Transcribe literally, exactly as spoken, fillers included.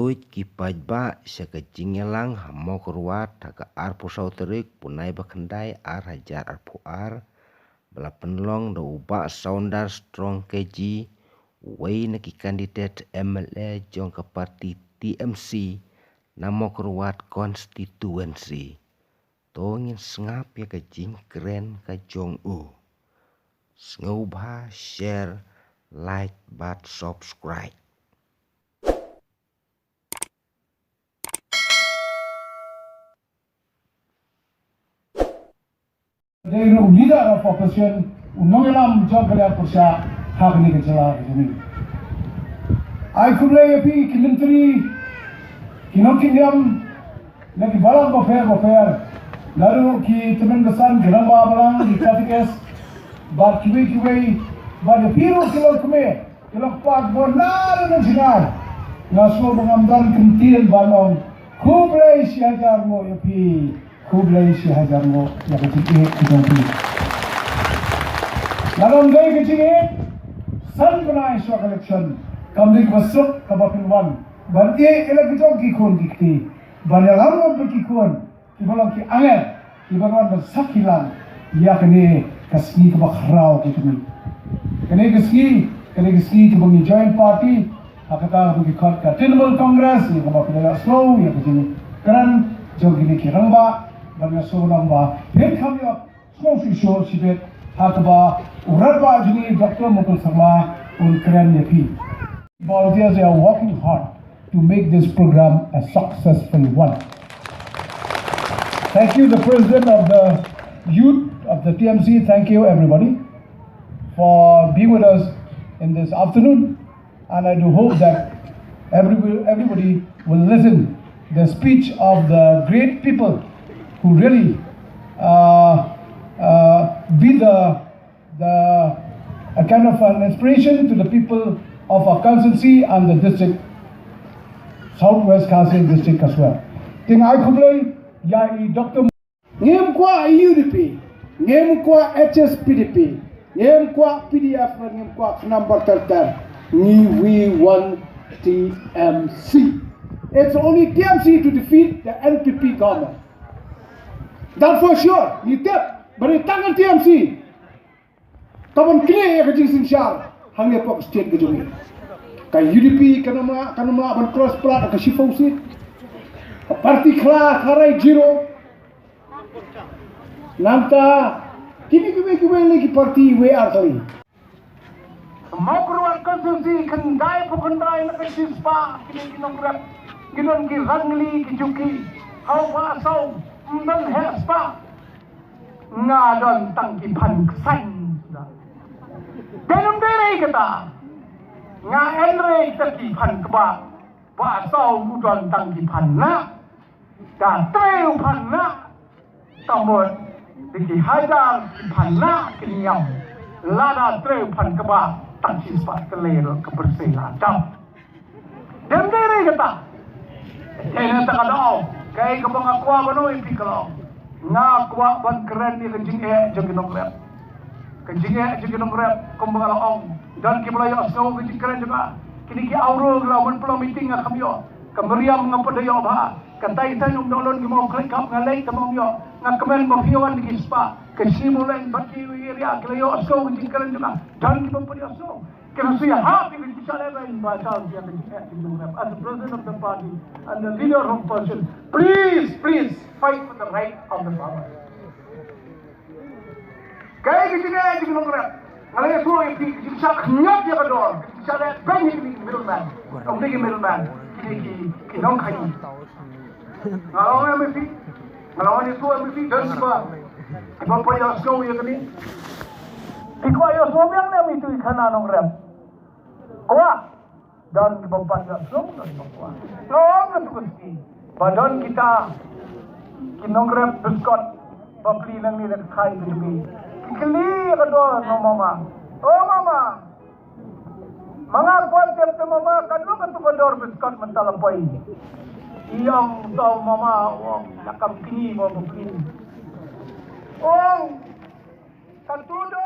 Tuid ki paidbah sha ka jingïalang ha Mawkyrwat ha ka arphew saw tarik bnai ba khyndai ar hajar arphew ar, ba la pynlong da u Bah Saunders Strong K G, uwei na ki kandidet M L A jong ka parti T M C na Mawkyrwat constituency. To ngin sngap ïa ka jingkren ka jong u. Sngewbha share, like bad subscribe. Dei ruh u leader of opposition, u nongïalam jong ka liang pyrshah ha kane ka jylla ka jong ngi. Ai khublei ïa phi ki myntri, ki nongkyndiang, na ki balang bapher bapher, naduh ki tymmen basan, ki rangbah balang, ki catechists, bad kiwei kiwei, bad ïa phi ruh ki longkmie, ki longkpa, bun na na jngai. Nga sngewbha ngam don kyntien ban ong khublei shihajar nguh ïa phi. Khublei shihajar nguh ïa ka jingïeit ka jong phi. Lada ym dei ka jingïeit, san bnai shuwa ka election, kam dei kaba suk kaba phin wan ban ïeit ïa la ka jong ki khun ki kti, ban ïalam bad ki khun kiba long ki angel, kiba wan ban sakhi lang ïa kane ka sngi kaba khraw ka jong ngi. Kane ka sngi, kane ka sngi kaba ngi join party, ha kata kaba ngi khot ka Trinamool Congress, ïa kaba phi la ïohsngew ïa ka jingkren jong kine ki rangbah, bad nga sngew ba phin kham ïohsngew shuh shuh shibit ha kaba u rangbah jong ngi Doctor Mukul Sangma un kren ïa phi. Volunteers are working hard to make this program a successful one. Thank you, the president of the youth of the T M C. Thank you, everybody, for being with us in this afternoon. And I do hope that everybody, everybody will listen the speech of the great people who really uh, uh, be the, the a kind of an inspiration to the people of our constituency and the district, Southwest Khasi District as well. Te nga ai khublei ïa i Doctor Ngim kwah U D P, ngim kwah H S P D P, ngim kwah P D F, ngim kwah khnang ba ter ter. Ngi, we want T M C. It's only T M C to defeat the N P P government. That for sure. Ngi tip ba dei tang T M C ka ban knieh ïa ka jingsynshar hangne hapoh state ka jong ngi. Ka U D P kan ym lah, kan ym lah ban cross palat ka shiphew seat. Ka party Khla Kharai zero. Nangta kine kiwei kiwei lei ki party wei ar tylli. Mawkyrwat constituency khyndai phew khyndai na ka shispah kine ki nongrep, ki don ki rangli ki juki. Haba saw ym don heh spah. Nga don tang ki phan ksaiñ. Te ym dei re kata. Nga en re kita ki phan kba. Ba saw u don tang ki phan na. Da trei u phan na. Tambut. Di ki hajar ki phan na ki niam. Lada trei u phan kba. Tang shispah tylli ruh ka pyrthei la dap. Dem dei re kata. Te na ta ka daw, kaei kaba nga kwah ban ong ïa phi ka long, nga kwah ban kren ïa ka jingeh jong ki nongrep. Ka jingeh jong ki nongrep kumba nga la ong. Don kiba la ïohsngew ka jingkren jong nga. Kine ki awro ki la wan pynlong meeting nga kham ïoh. Ka Mariam nga pat da ïoh bha. Ka Taitai Umdonglon ki Mawkhlaitkap nga leit tang ym ïoh. Nga kmen ba phi wan ki spah. Ka Shimuleng bad ki area ki la ïohsngew ka jingkren jong nga. Don kiba pat ïohsngew. Can I see a happy with Mister Evans by Charles Evans, acting member as the president of the party and the leader of opposition? Please, please fight for the right of the farmer. Kaei ka jingeh jong ki nongrep? Nga la ïathuh ïa phi, ka jingshah khñiot ïa ka dor, ka jingshah leh beiñ ïa ki middleman. Ym dei ki middleman, ki dei ki, ki nongkhaii. Nga la ong ïa phi, nga la ong ïa phi, don kiba, kiba poi ïa snow ïa kane. Phi kwah ïa snow biang ne ym ïa tu ïa khana nongrep? Kwah. Don kiba pat ïa snow, don kiba kwah. Nga ong ïa tu ka sngi ba don kita ki nongrep biskot ba plie nangne na ka khaii ka jong ngi. Ki kylli ïa ka dor, no mama. O mama. Ma nga kwah tip te mama, katno katu ka dor biskot mynta la poi. I ong to mama, u ong, ïa kam kñi mo ba plie. U ong, katu dor